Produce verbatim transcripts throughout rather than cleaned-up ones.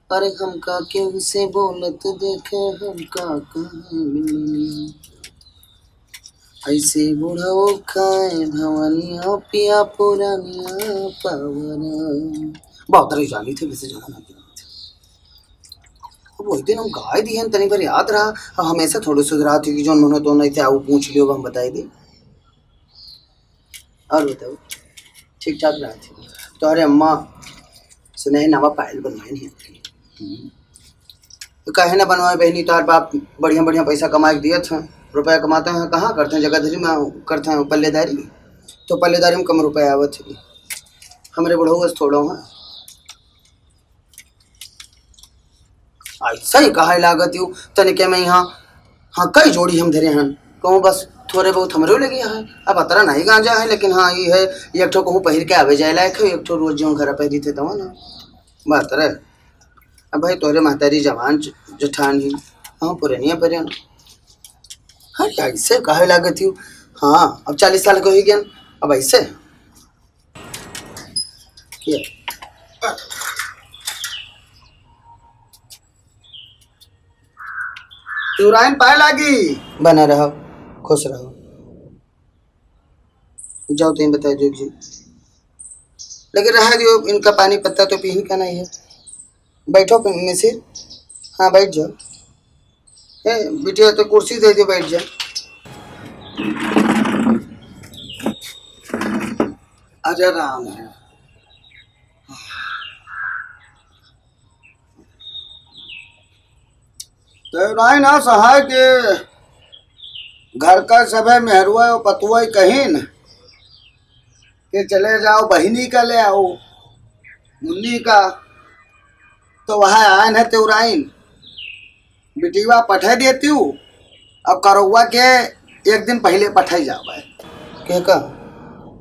अरे हमका केहू से बोलत देखे, हमका कहे मिलनी। ऐसे बुढ़ऊ खाए भवनिया, पिया पुरानिया पावरा। बहुत तरह जानी थे, वैसे जाना ना जाना थे। अब वही दिन हम गाय दिहन, तनी भर याद रहा। अब हमेशा थोड़े सुधरा थी कि जौन मनो तो नहीं थे, आओ पूछ लियो, हम बताई दी। और बताओ, ठीक ठाक रहा थी? तो अरे अम्मा, सुने है नवा पायल बनवाए नहीं आपके। हम्म। तो काहे ना बनवाए बहनी, तार बाप बढ़िया बढ़िया पैसा कमा के दिए थे, रुपया कमाते हैं, कहाँ करते हैं, जगह धरी में करते हैं पल्लेदारी, तो पल्लेदारी में कम रुपया आवत है। हमरे बुढ़ऊ बस थोड़ा है। ऐसा ही कहे लागत यू, तनिके में यहाँ, हाँ, कई जोड़ी हम धरे हन, कहूँ बस थोड़े बहुत हमरो लगे हैं। अब अतरा नहीं गांजा है, लेकिन हाँ, ये है, एक ठो कहूँ पहिर के आवे जाए लायक है, एक ठो रोज जो घर पहिरी थे तवन है। बात रे, अब भाई तोरे महतारी जवान ज-, जठान ही, हम पुरनिया परियन। हाँ, ऐसे कहे लागत यू, हाँ, अब चालीस साल के हो गया, अब ऐसे। ये। शिवरायन पाए लागी। बना रहो, खुश रहो। जाओ तुम बताओ जोग जी। लेकिन रहा दियो, इनका पानी पत्ता तो पीही का नहीं है। बैठो मिसिर, हाँ बैठ जाओ। ए, बिटिया तो कुर्सी दे दे, बैठ जा। आजा राम है। तो राय ना सहाय के घर का सभे मेहरुआ और पतुआ कहिन कि चले जाओ बहिनी का ले आओ, मुन्नी का। तो वह आयन है तेउराइन, बिटिया पठे देती हूँ, अब करौआ के एक दिन पहले पठे जावे। के का?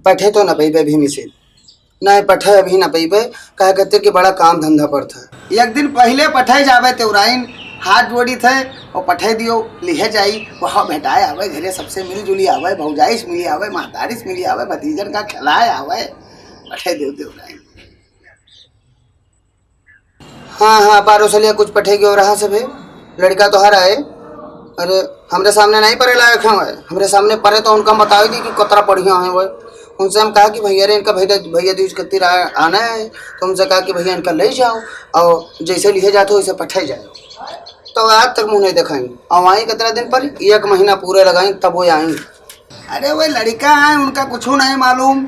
पठे तो न पइबे अभी मिसिर, नहीं पठे अभी न पइबे, काहे कहते कि बड़ा काम धंधा पड़त है। एक दिन पहले पठे जावे तेउराइन, हाथ जोड़ी थे और पठे दियो, लिहे जाई, वहाँ भेटाए आवे, घरे सबसे मिलजुली आवे, भौजाई से मिली आवे, महतारी से मिली आवे, भतीजन का खिलाए आवे, पठे दियो तेउराइन। हाँ, हाँ, बारह सलिया कुछ पठे गयो रहा सभे, लड़का तोहर आए। अरे, हमरे सामने नहीं परे लायक हैं वह, हमरे सामने परे तो उनका बताई दी कि कतरा बढ़िया है वह। उनसे हम कहा कि भैया रे, इनका भैया, भैया दूज खातिर आ-, आना है, तो उनसे कहा कि भैया इनका ले जाओ और जैसे लिए जाते हो वैसे पठे जाओ। तो आज तक मुँह नहीं देखाई। और वहीं कितना दिन पर, एक महीना पूरे लगाई तब वो आई। अरे, वह लड़का है, उनका कुछ नहीं मालूम,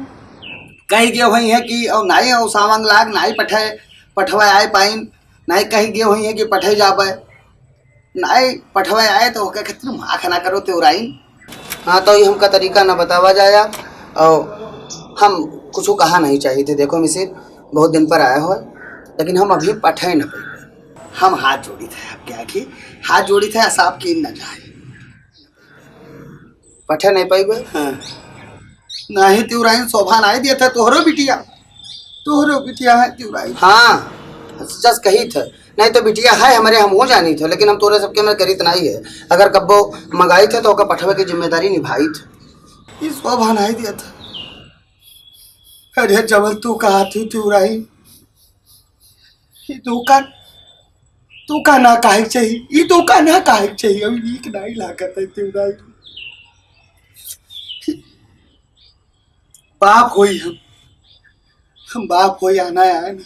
कही गए हुई है कि और नहीं, और सावंग लाग नहीं पठे, पठवा आए पाइन, नाहीं कही गए हुई है कि पठे जाबे, नाहीं पठवे आए तो ओके खातिर माख ना करो तेउराइन। हाँ, तो ये हमका तरीका ना बतावा जाया, और हम कुछ कहा नहीं चाहिए थे। देखो मिसिर, बहुत दिन पर आए हो, लेकिन हम अभी पठे न पाए। हम हाथ जोड़ी थे आपके आगे, हाथ जोड़ी थे, साफ की न जाए। पठे नहीं पाइबे? हाँ। नहीं, तिउराइन शोभा नहीं दिया था, तोहरो बिटिया, तोहरो बिटिया है तिउराइन। हाँ, सच कही थे, नहीं तो बिटिया है हमरे, हम हो जानी थे, लेकिन हम तोरे सबके में करीत नहीं है। अगर कब्बो मंगाई थे तो ओकर पठवे की जिम्मेदारी निभाई थे। ई शोभा नहीं दिया था। अरे जवन तू कहा थी तिउराइन, ई धोखा, धोखा ना काहे के चाही, ई धोखा ना काहे के चाही, अब नीक नाई लागत है तेउराइन। बाप होई हम, हम बाप होई आना है ना।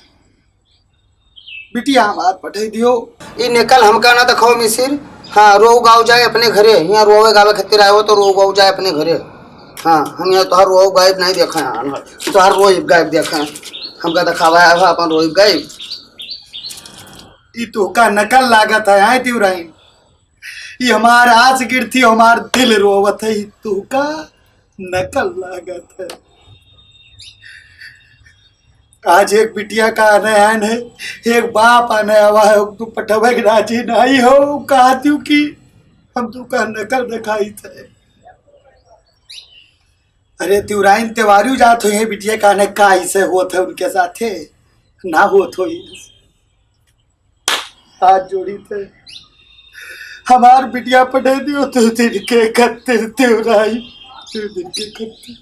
बिटिया हमार पठाई दियो। ई नकल हमका ना देखाओ मिसिर। हाँ, रोऊ गाँव जाए अपने घरे, यहाँ रोवे गावे खातिर आए हो तो रोऊ गाँव जाए अपने घरे। हाँ, हम यहाँ तोहार रोऊ गायब नहीं देखा है, तोहार रोई गायब देखा है। हमका देखावा है अपन रोई गायब। ई तोहका नकल लागत है, आए तिउराइन? ई हमार आस गिर थी, हमार दिल रोवत है, ई तोहका नकल लागत है। आज एक बिटिया का आने आन है, एक बाप आने आवा है, तू पठवे के राजी नहीं हो, कहा तू कि हम तू का नकल दिखाई थे। अरे तिउराइन तेवारू जात हो, ये बिटिया का आने का इसे होत है उनके साथे, ना होत हो। हाथ जोड़ी थे, हमार बिटिया पठे दियो, तू दिन के खातिर तेउराइन, तू दिन के खातिर।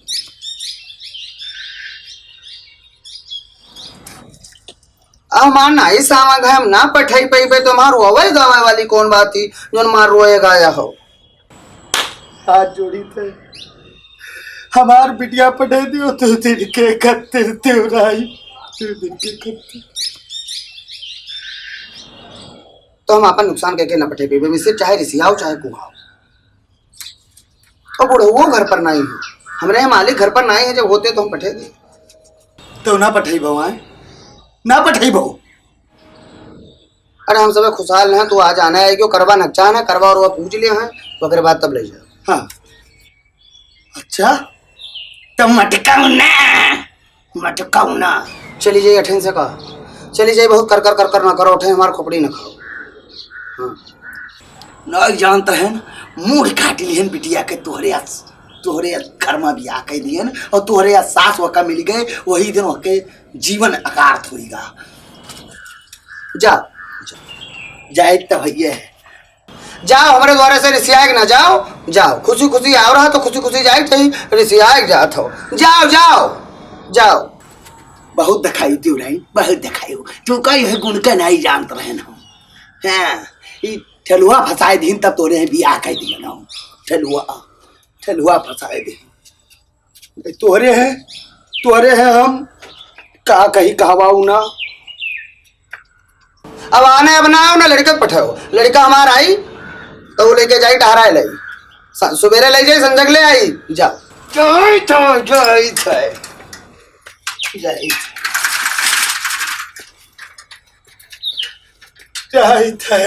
अब हमार नाई सावंग है, हम ना पठाई पइबे तो हमार रोवे गावे वाली कौन बात ही, जोन हमार रोए गाया हो। हाथ जोड़ी थे, हमार बिटिया पठे दियो, तू दिन के खत्तिर देवराई, तू दिन के खत्तिर। तो हम आपन नुकसान कह के ना पठे पइबे, मिसिर चाहे रिसियाओ चाहे कुहाओ। और बुढ़ऊ घर पर नाई है, हमरे यहाँ मालिक घर पर नाई है, जब होते तो हम पठे दे। तो ना पठइबो आए, ना पठइबो। अरे हम सब खुशहाल हैं, तू आ जाना है, क्यों करवा नकचा है ना, करवा और वो पूछ लिया है, तो ओकरे बाद तब ले जाओ। हाँ, अच्छा, तो मटकाऊ ना, मटकाऊ ना। चली जाइए, अठेन से कहा, चली जाइए, बहुत कर कर कर कर ना करो, उठे हमार खोपड़ी ना खाओ। हाँ। नहीं जानत रहेन, मूड़ काट लिहन बिटिया के, तोहरे अस-, तोहरे घर में बियाह कर दिहन और तोहरे सास वका मिल गए, वही दिन वके जीवन अकार्थ होइगा। जा, जा। जाए तो भैया है। जाओ, हमरे द्वारे से रिसियाए के ना जाओ, जाओ। खुशी खुशी आओ रहा तो खुशी खुशी जाए, चाहे रिसियाए के जात हो। जाओ, जाओ, जाओ। बहुत देखाई तू रही, बहुत देखाई। तू का यह गुण के नहीं जानत रहेन हम। हाँ, ई ठेलुआ फंसाए दीन तब तोरे हैं बियाह कर दिया ना हम। ठेलुआ, ठेलुआ फंसाए दीन। तोहरे हैं, तोहरे हैं हम, का कही कहवाऊ ना। अब आने अब ना आओ ना, लड़का के पठाओ, लड़का हमार आई तो वो लेके जाई टहराए लाई, स-, सुबेरे ले जाई, संजग ले आई, जा। जाई था, जाई था, जाई था। जाई था।